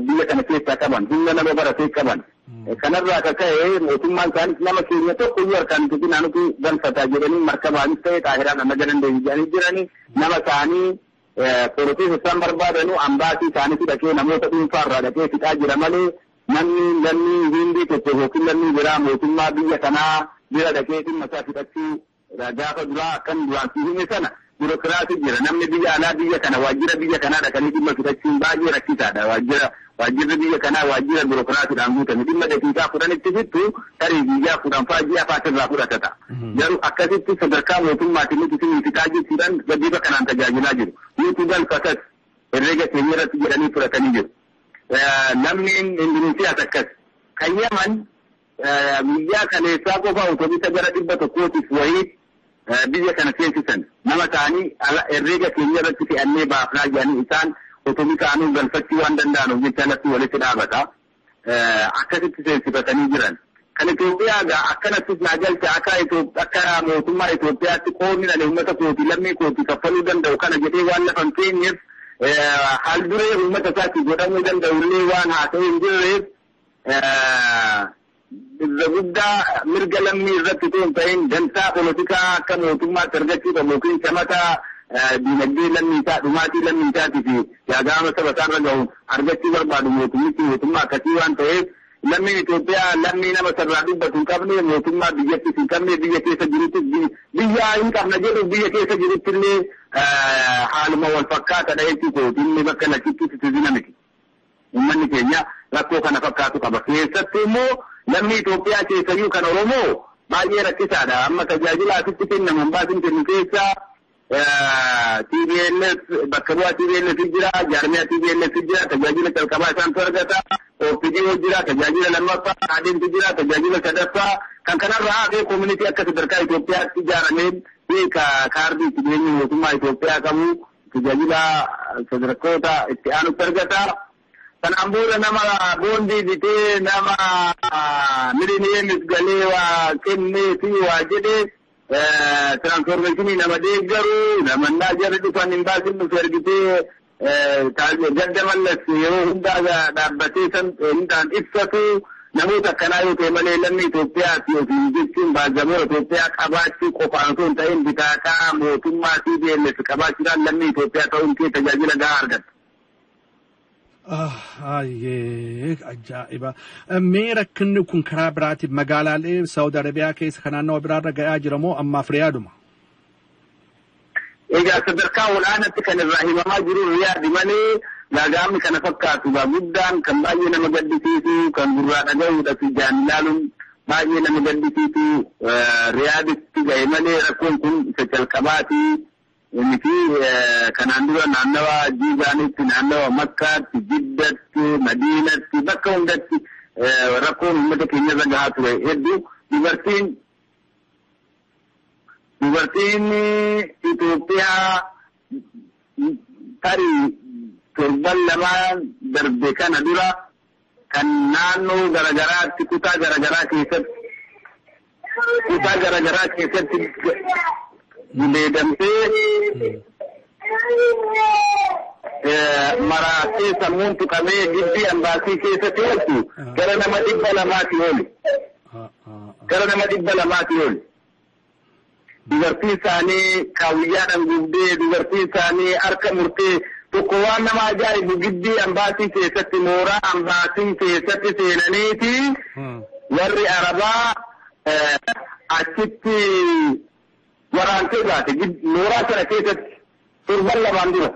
biyya kana keessaa qaban humna nama baratee qaban. Kanarraa kaka'e mootummaan isaanis nama keenya tokko iyyuu harkaan tuqinaa nuti galfataa jedhanii markabaanis ta'e xaahiraan amma dandeenye jedhanii jiranii nama isaanii poroteessa isaan barbaadanu ambaasii isaaniitu dhaqee namoota dhuunfaarraa dhaqee fixaa jira malee namni lammii Hindii tokko yookiin lammii biraa mootummaa biyya kanaa bira dhaqee dhimma isaa fixachuu gaafa duraa akkan duraan si hime sana biirokiraasii jira namni biyya alaa biyya kana waajjira biyya kanaa dhaqanii dhimma fixachuun baay'ee rakkisaadha waajjira. Waajjirri biyya kanaa waajjira biirokiraasiidhaan guutame dhimma daqiiqaa 10tti fixxu tarii guyyaa 10 fa'aa ji'a fa'aa fudhatata. Garuu akkasitti sadarkaa mootummaatiin nuti isin fixaa jechuudhaan bifa kanaan tajaajilaa jiru. Nuti galfatas herreega keenya irratti jedhanii fudhatanii jiru. Lammiin Induneesiyaas akkas. Kan Yaman guyyaa kaleessaa qofa otobisa gara 100tiif wayii biyya kana seensisan nama isaanii herreega keenya irratti fe'annee baafnaa jedhanii isaan otobisa anuu galfachuu waan danda'anuuf jecha lafti walitti dhaabata. Akkasitti seensifatanii jiran. Kan Itoophiyaa egaa akkanattis naa galcha akka mootummaa Itoophiyaatti qoodni ani uummata kootii lammii kootii kaffaluu danda'u kana jedhee waan lafa hin keenyeef haal duree uummata isaatti godhamuu danda'u illee waan haasa'ee hin jirreef irra guddaa mirga lammii irratti otoo hin ta'in dantaa polotikaa akka mootummaatti argachuu qabu yookiin shamata diinagdee lammii isaa dhumaatii lammii isaatii fi gaaga'ama saba isaarra gahu argachuu barbaadu mootummichi mootummaa akkasii waan ta'eef lammiin Itoophiyaa lammii nama sarraa dubbatu hin qabne mootummaa biyyattis hin qabne biyya keessa jirutti biyya hin qabna jedhu biyya keessa jirutti illee haaluma wal fakkaataadha jechuudha. Inni bakka lachitti sitizina miti. Uummanni keenya rakkoo kana fakkaatu qaba. Keessattuu immoo lammii Itoophiyaa keessayyuu kan Oromoo baay'ee rakkisaadha. Amma tajaajila asitti kennamu imbaasiin kennu keessa TBLF bakka bu'aa TBLF jira, jaarmiyaa TBLF jira, tajaajila calqabaa isaantu argata. OPDO jira, tajaajila lammaffaa, ADMtu jira, tajaajila sadaffaa. Kan kanarraa hafee koomunitii akka sadarkaa Itoophiyaatti ijaarameen beeka kaardii itti jireenya mootummaa Itoophiyaa qabu tajaajila sadarkoota itti aanutti argata. Kanaan booda nama boondii bitee nama milineemis galee waa kennee fi waa jedhee tiraansfoormeeshinii nama deeggaru namannaa jarri dhufan hin baasin dhufe argitee gadda mallas yeroo hundaa dhaabbatee san hundaan ibsatu namoota akkanaa yoo ta'e malee lammii Itoophiyaati yookiin jechuun baazamoo Itoophiyaa qabaachuu qofaan osoo hin ta'in bitaataa mootummaa TPLF qabaachuudhaan lammii Itoophiyaa ta'uun kee tajaajila gahaa argatta. Ayyee ajaa'iba! Mee rakkinni kun karaa biraatiin magaalaalee Saawud Arabiyaa keessa kan naannawa biraarra ga'aa jira moo ammaaf Riyaaduma? Egaa sadarkaa olaanaatti kan irraa himamaa jiru Riyaadi malee gaaga'amni kana fakkaatu guddaan kan baay'ee nama gaddisiisu kan gurraa dhaga'uudha fi ijaan ilaaluun baay'ee nama gaddisiisu Riyaaditti ga'e malee rakkoon kun isa calqabaati. Miti kanaan dura naannawa Jiizaanitti, naannawa Makkaatti, Jiddatti, Madiinatti bakka hundatti rakkoon uummata keenya irra gahaa ture hedduu dubartiin Itoophiyaa tarii torban lamaan darbe kana dura kan naannoo garagaraatti kutaa garagaraa keessatti gudeedamtee maraatee sammuun tuqamee gibbii ambaasii keessatti ooltu gara nama 200 oli. Gara nama 200 oli. Dubartiin isaanii kaawwiyyaadhaan gubdee dubartiin isaanii harka murtee tokko waan nama ajaa'ibu gibbii ambaasii keessatti mooraa ambaasii keessatti seenaniiti warri Arabaa achitti waraantee baate mooraa sana keessatti torban lamaan dura.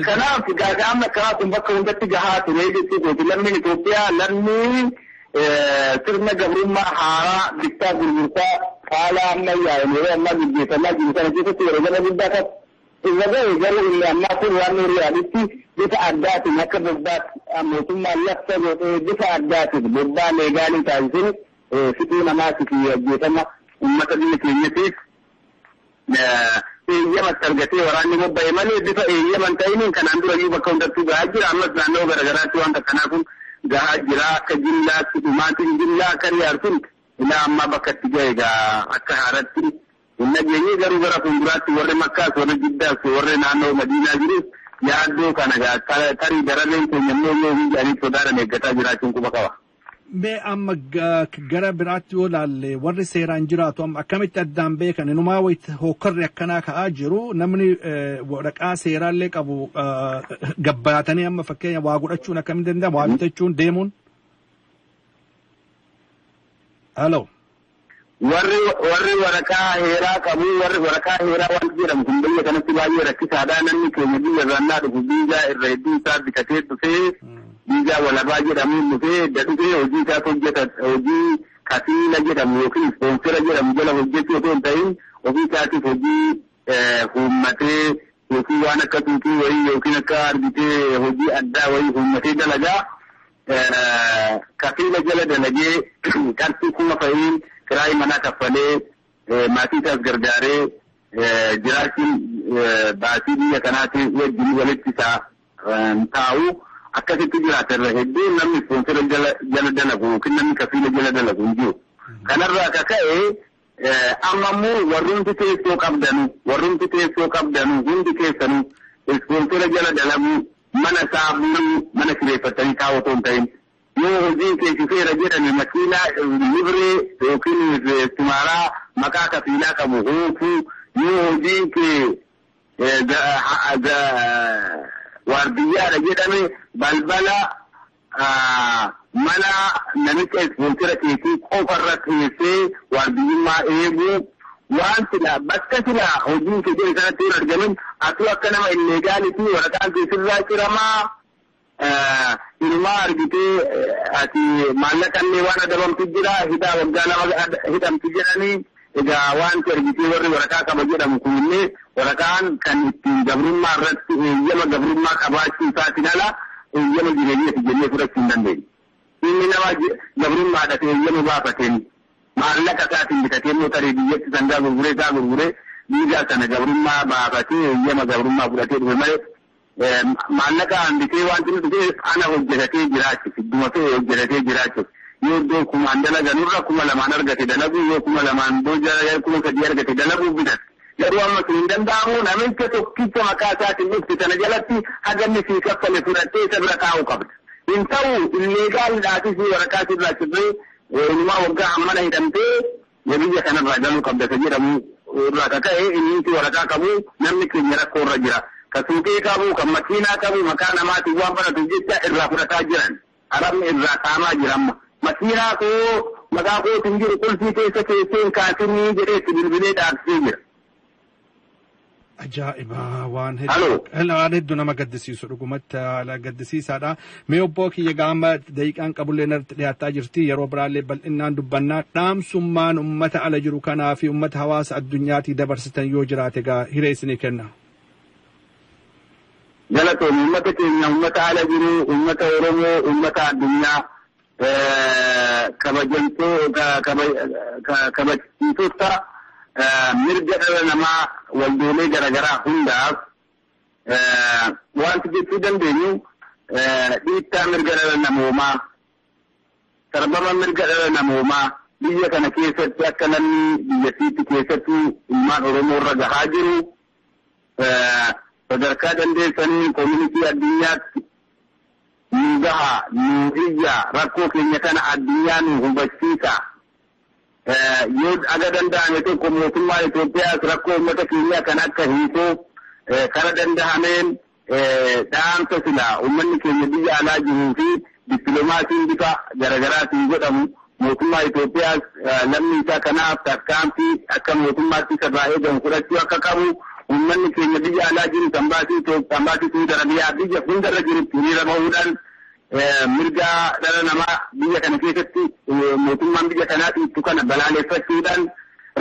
Kanaaf gaaga'amni akkanaa kun bakka hundatti gahaa ture jechuudha. Lammiin Itoophiyaa lammii sirna gabrummaa haaraa bittaa gurgurtaa haala ammayyaa'een yeroo ammaa gaggeeffamaa jiru kana keessatti yeroo gama guddaa qabu. Irra ga'e garuu inni ammaa kun waan Riyaaditti bifa addaatiin akka bobbaatti mootummaan labsa godhee bifa addaatiin bobbaa leegaalii taasisin fixuu namaatii fi ajjeefama uummata biyya keenyatiif eeyyamatti argatee waraanni bobba'e malee bifa eeyyaman ta'iniin kanaan dura iyyuu bakka hundattuu gahaa jira. Ammas naannoo garagaraatti wanta akkanaa kun gahaa jira. Akka jillaatti dhumaatiin jillaa akka Riyaad sun ilaa ammaa bakka itti ga'e egaa akka haaratti hin nageenye garuu gara fuulduraatti warri Makkaas warri Jiddaas warri naannoo Madiinaa jirus yaaddoo kana tarii darabeen keenya immoo yoo hin jedhanii sodaadhaan eeggataa jiraachuun quba qaba. Mee amma gara biraatti yoo laalle warri seeraan jiraatu amma akkamitti addaan beekan inumaa wayita hokkarri akkanaa ka'aa jiru namni waraqaa seeraallee qabu gabbaatanii amma fakkeenya waa godhachuun akkamitti danda'ama waa bitachuun deemuun. Halo. Warri waraqaa heeraa qabu warri waraqaa heeraa wanti jedhamu kun biyya kanatti baay'ee rakkisaadha. Namni keenya biyya irraa dhufu biizaa irra hedduu isaa bitatee dhufee biizaa walabaa jedhamuun dhufee edda dhufee hojii isaas hojjeta hojii kafiila jedhamu yookiin ispoonsera jedhamu jala hojjechuu otoo hin ta'in ofii isaatiif hojii uummatee yookiin waan akka suuqii wayii yookiin akka argitee hojii addaa wayii uummatee dalagaa kafiila jala dalagee qarshii 1000 fa'iin kiraayii manaa kaffalee maatii isaas gargaaree jiraachuun baasii biyya kanaatiin wajjin walitti isaa taa'u. Akkasitti jiraata irra hedduu namni ispoonsera jala dalagu yookiin namni kafiila jala dalagu hin jiru. Kanarraa akka ka'e amma immoo warrumti teessoo qabdanu warrumti teessoo qabdanu hundi keessanuu ispoonsera jala dalagu mana isaa mana kireeffatanii taa'u otoo hin ta'in. Yoo hojiin kee shufeera jedhame makiinaa libree yookiin tumaaraa maqaa kafiilaa qabu oofuu yoo hojiin kee waardiyyaadha jedhame balbala mana namicha ispoonsera keetii qofarra teessee waardiyyummaa eeguu waan silaa bakka silaa hojiin kee jedhe sanatti hin argamin atuu akka nama illeegaalitii waraqaan kee sirraa ciramaa. Inumaa argitee ati maallaqallee waan adabamtu jira hidhaa waggaa 2 hidhamtu jedhanii egaa wanti argitee warri waraqaa qaba jedhamu kunillee waraqaan kan ittiin gabrummaa irratti eeyyama gabrummaa qabaachuu isaatiin ala eeyyama jireenyaati jennee fudhachuu hin dandeenye. Inni nama gabrummaadhaaf eeyyama baafateen maallaqa isaatiin bitatee immoo tarii biyyatti sangaa gurguree isaa gurguree dhiigaa sana gabrummaa baafatee eeyyama gabrummaa fudhatee dhufe malee maallaqa hambisee wanti nuti ta'e ana hojjetatee jiraachuuf idduma ta'e hojjetatee jiraachuuf yoo iddoo kumaan dalaganurra 2000 argate dalaguu yoo 2000 booda 3000 argate dalaguu bitata. Garuu amma sun hin danda'amu namicha tokkicha maqaa isaatiin dhufte sana jalatti haganni sii kaffale fudhattee isa bira taa'uu qabda. Hin ta'u illeegaalidhaatis waraqaa sirraa cirree inumaa waggaa hammana hidhamtee biyya kanarraa galuu qabda isa jedhamu irraa kaka'e inni waraqaa qabu namni keenya rakkoo irra jira. Ka suuqii qabu, kan makiinaa qabu, maqaa namaatiin waan baratuuf jecha irraa fudhataa jiran. Arabni irraa saamaa jira amma. Makiinaa koo maqaa kootiin jiru qulfii keessa keessee hin kaasinii jedhee itti bilbilee dhaabsisee jira. Ajaa'iba waan hedduu nama gaddisiisu dhugumatti haala gaddisiisaadha. Mee obbo kiyya gaama daqiiqaan qabullee narratti dhiyaataa jirti yeroo biraallee bal'inaan dubbannaa dhaamsummaan uummata ala jiru kanaa fi uummata hawaasa addunyaatii dabarsitan yoo jiraate egaa hiree isinii kenna. Galatoon uummata keenya uummata ala jiru uummata Oromoo uummata addunyaa kabachiisota mirga dhala namaa waldoolee garaagaraa hundaaf wanti jechuu dandeenyu dhiittaa mirga dhala namoomaa sarbama mirga dhala namoomaa biyya kana keessatti akka namni biyyattiitti keessattuu ilmaan Oromoo irra gahaa jiru sadarkaa dandeessanii koomunitii addunyaatti nu gaha nu iyya rakkoo keenya kana addunyaa nu hubachiisa. Yoo aga danda'ame tokko mootummaa Itoophiyaas rakkoo uummata keenyaa kan akka hiikoo kara danda'ameen dhaamsa silaa uummanni keenya biyya alaa jiruu fi dippiloomaasiin bifa garaagaraatiin godhamu mootummaa Itoophiyaas lammii isaa kanaaf tarkaanfii akka mootummaatti isarraa eegamu fudhachuu akka qabu uummanni keenya biyya alaa jiru ambaasii Saudi Arabiyaa biyya hundarra jirutti hiriira bahuudhaan mirga dhala namaa biyya kana keessatti mootummaan biyya kanaa dhiittu kana balaaleffachuudhaan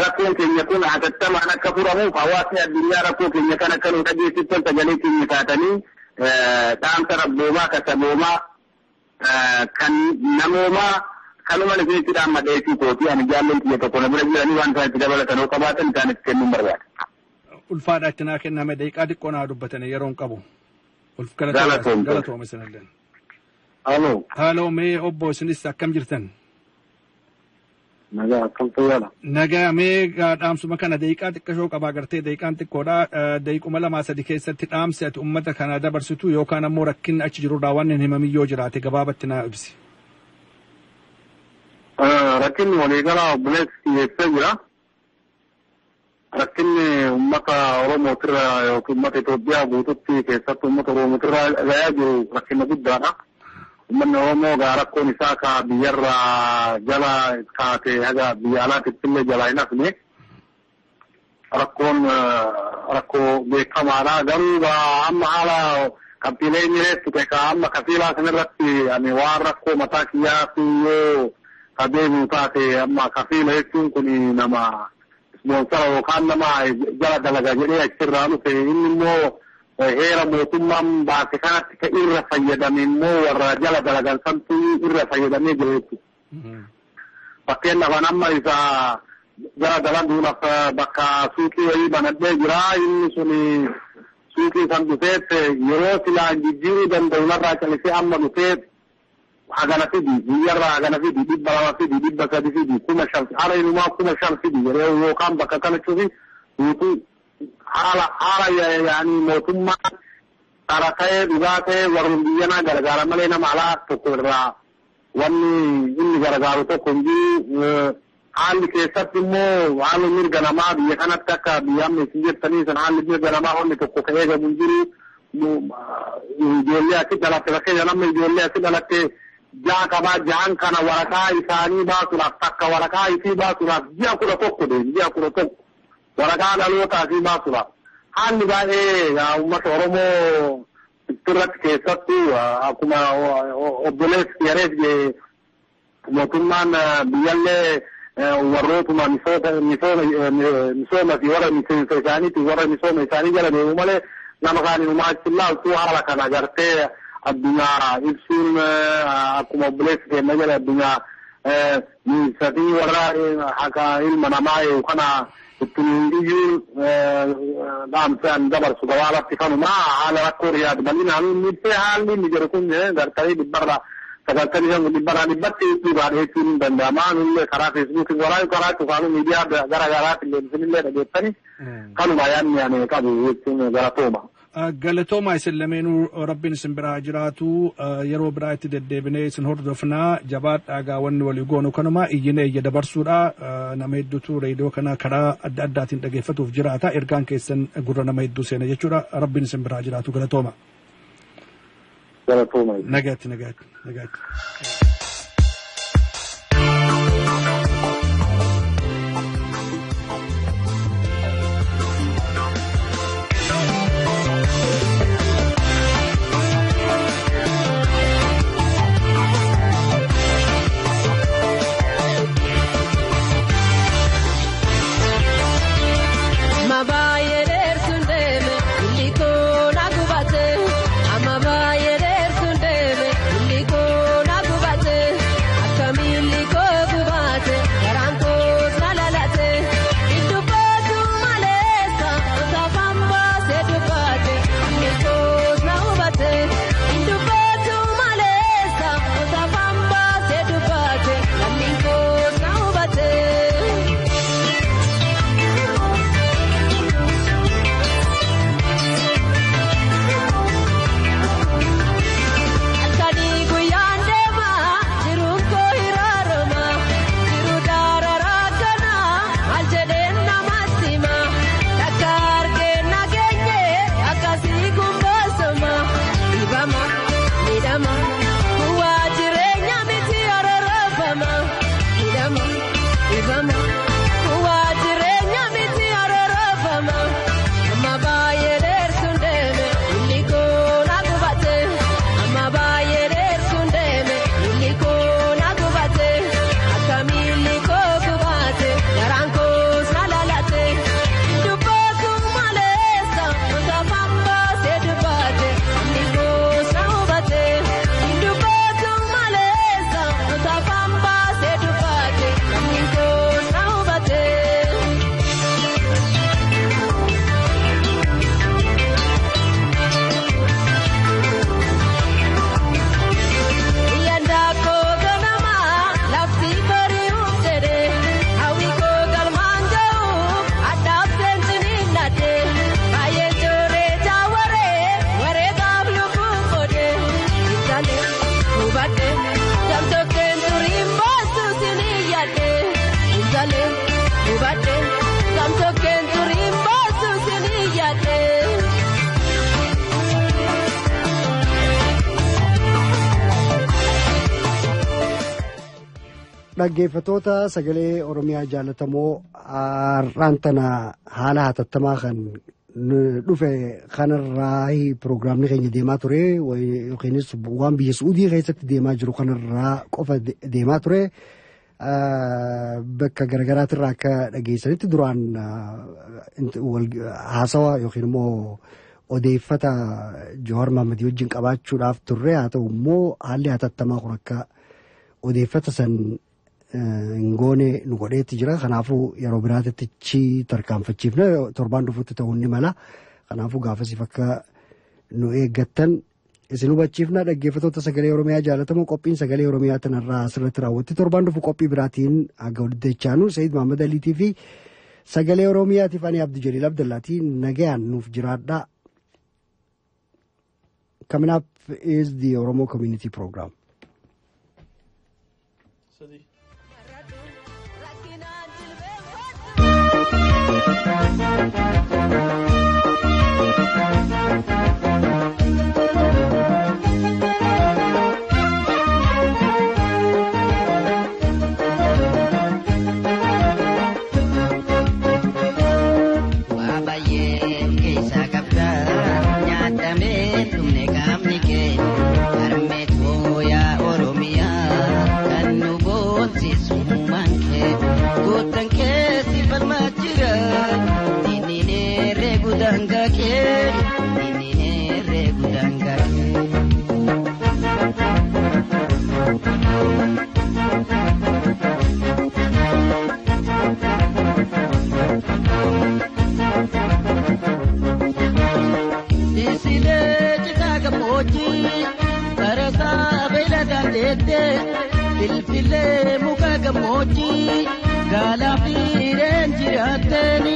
rakkoon keenya kun hatattamaan akka furamuuf hawaasni addunyaa rakkoo keenya kana akka nu dhageessiftan sagalee keenya taatanii dhaamsa rabboomaa kan saboomaa kan namoomaa kanuma isinitti dhaammadheessii kootii ani jaalleen kiyya tokko na bira jiranii waan isaan itti dabalatan yoo qabaatan isaan itti kennuun barbaada. Ulfaadha itti naa kenname daqiiqaa xiqqoo naa dubbatanii yeroo hin qabu. Galatooma isinillee. Halo. Halo mee obbo isinis akkam jirtan? Nagaa akkam fayyaadha. Nagaa mee dhaamsuma kana daqiiqaa xiqqashoo qabaa gartee daqiiqaan xiqqoodha daqiiquma 2 3 keessatti dhaamsi ati uummata kana dabarsitu yookaan ammoo rakkinni achi jirurraa waan hin himamin yoo jiraate gabaabatti naa ibsi. Rakkinni waliigalaa obboleessi dhiyeessee jira. Rakkinni uummata Oromootirra yookiin uummata Itoophiyaa guututti keessattuu uummata Oromootirra gahaa jiru rakkina guddaadha. Uummanni Oromoo gaa rakkoon isaa ka biyyarraa jala kaatee haga biyya alaatitti illee jalaa hin hafne rakkoon rakkoo beekamaadha. Garuu gaa amma haala qabxiilee inni reessite ka amma kafiilaa sanarratti ani waan rakkoo mataa kiyyaa fi yoo ka deebi'u taate amma kafiila jechuun kun nama ispoonsara yookaan nama jala dalaga jedhee achirraa dhufe inni immoo heera mootummaan baase kanatti ka irra fayyadame immoo warra jala dalagan santu irra fayyadamee jira jechuudha. Fakkeenyaaf amma isa jala dalaguudhaaf bakka suuqii wayii banadhee jira inni sun Suuqii san dhufeet yeroo silaan jijjiiruu danda'u narraa calisee amma dhufee hagana fidi guyyarraa hagana fidi 200 fidi 300 fidi 5,000 haala inumaa 5,000 fidi yeroo yookaan bakka kana cufi guutuu haala haala yaani mootummaan qara ta'ee dhugaa ta'ee warreen biyyanaa gargaara malee nama alaa tokko irraa wanni inni gargaaru tokko hin jiru. Haalli keessatti immoo haalli mirga namaa biyya kanatti akka biyya amma isin jettanii san haalli mirga namaa wanni tokko ka eegamu hin jiru. Ijoollee asi dhalatte fakkeenya namni ijoollee asi dhalatte ja'a qabaa ja'an kana waraqaa isaanii baasuudhaaf takka waraqaa isii baasuudhaaf ji'a 11 deemu ji'a 11 waraqaa dhalootaa isii baasuudhaaf. Haalli baay'ee uummata Oromoo irratti keessattuu akkuma obboleessi yareef mootummaan biyyallee warrootuma misooma fi warra miseensa isaaniiti warra misooma isaanii jala deemu malee nama kaan inumaa achi laaltu haala kana gartee addunyaa ibsuun akkuma obboleessi keenya jala addunyaa miinsatii warra haqa ilma namaa eegu kana ittiin iyyuu dhaamsaan dabarsu gabaabatti kanuma haala rakkoo Riyaad bal'inaan ibsee haalli inni jedhu kun gartanii 95% 100% dhugaadha jechuun hin danda'ama. Nullee karaa feesbuukii waraayu karaa cufaanuu miidiyaa gara garaatti illee isinillee dhageessani kanuma yaadni ani qabu jechuun galatooma. Galatooma isin lameenuu rabbiin isin biraa jiraatu yeroo biraa itti deddeebinee isin hordofnaa jabaadhaa gaawwanni walii goonu kanuma iyyinee iyya dabarsuudha nama hedduutu reediyoo kana karaa adda addaatiin dhageeffatuuf jiraata ergaan keessan gurra nama hedduu seena jechuudha rabbiin isin biraa jiraatu galatooma. Galatooma. Nagaatti nagaatti nagaatti. Dhaggeeffattoota sagalee Oromiyaa jaalatamoo har'aan tana haala hatattamaa kan dhufe kanarraa piroogiraamni keenya deemaa ture yookiinis waan biyya Suudii keessatti deemaa jiru kanarraa qofa deemaa ture. Bakka garaagaraatirraa akka dhageessanitti duraan haasawa yookiin immoo odeeffata Jowaar Mahammadii wajjin qabaachuudhaaf turre haa ta'u immoo haalli hatattamaa kun akka odeeffata san hin goone nu godheetti jira. Kanaafuu yeroo biraatitti tarkaanfachiifne torbaan dhufutti ta'uu ni mala. Kanaafuu gaafasiif akka nu eeggattan isin hubachiifna. Dhaggeeffattoota Sagalee Oromiyaa jaalatamoo, qophiin Sagalee Oromiyaa tanarraa asirratti raawwatti. Torbaan dhufu qophii biraatiin haga walitti deechaanu, Sa'iid Mahammad Aliitii fi Sagalee Oromiyaatiif ani Abdi Jaliil Abdallaatii nagayaan nuuf jiraadhaa. Coming up is the Oromo Community Program. Waa baay'ee keessaa qabda, nyaatamee dhumne qaamni kee. Harmee tooyaa Oromiyaa, kan nu boonsisu uumaan kee. Guutan keessi falmaa jira, diinni reegu daangaa kee, diinni reegu daangaa kee. Isilee citaa gammoojjii barasaa beeyladaan deettee, filfilee muka gammoojjii gaalaa fi hireen jiraatteeni,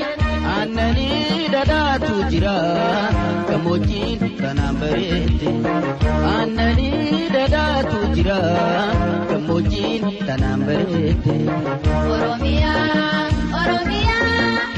aannanii dhadhaatu jira gammoojjiin kanaan bareedde, aannanii dhadhaatu jira gammoojjiin kanaan bareedde. Oromiyaa, Oromiyaa,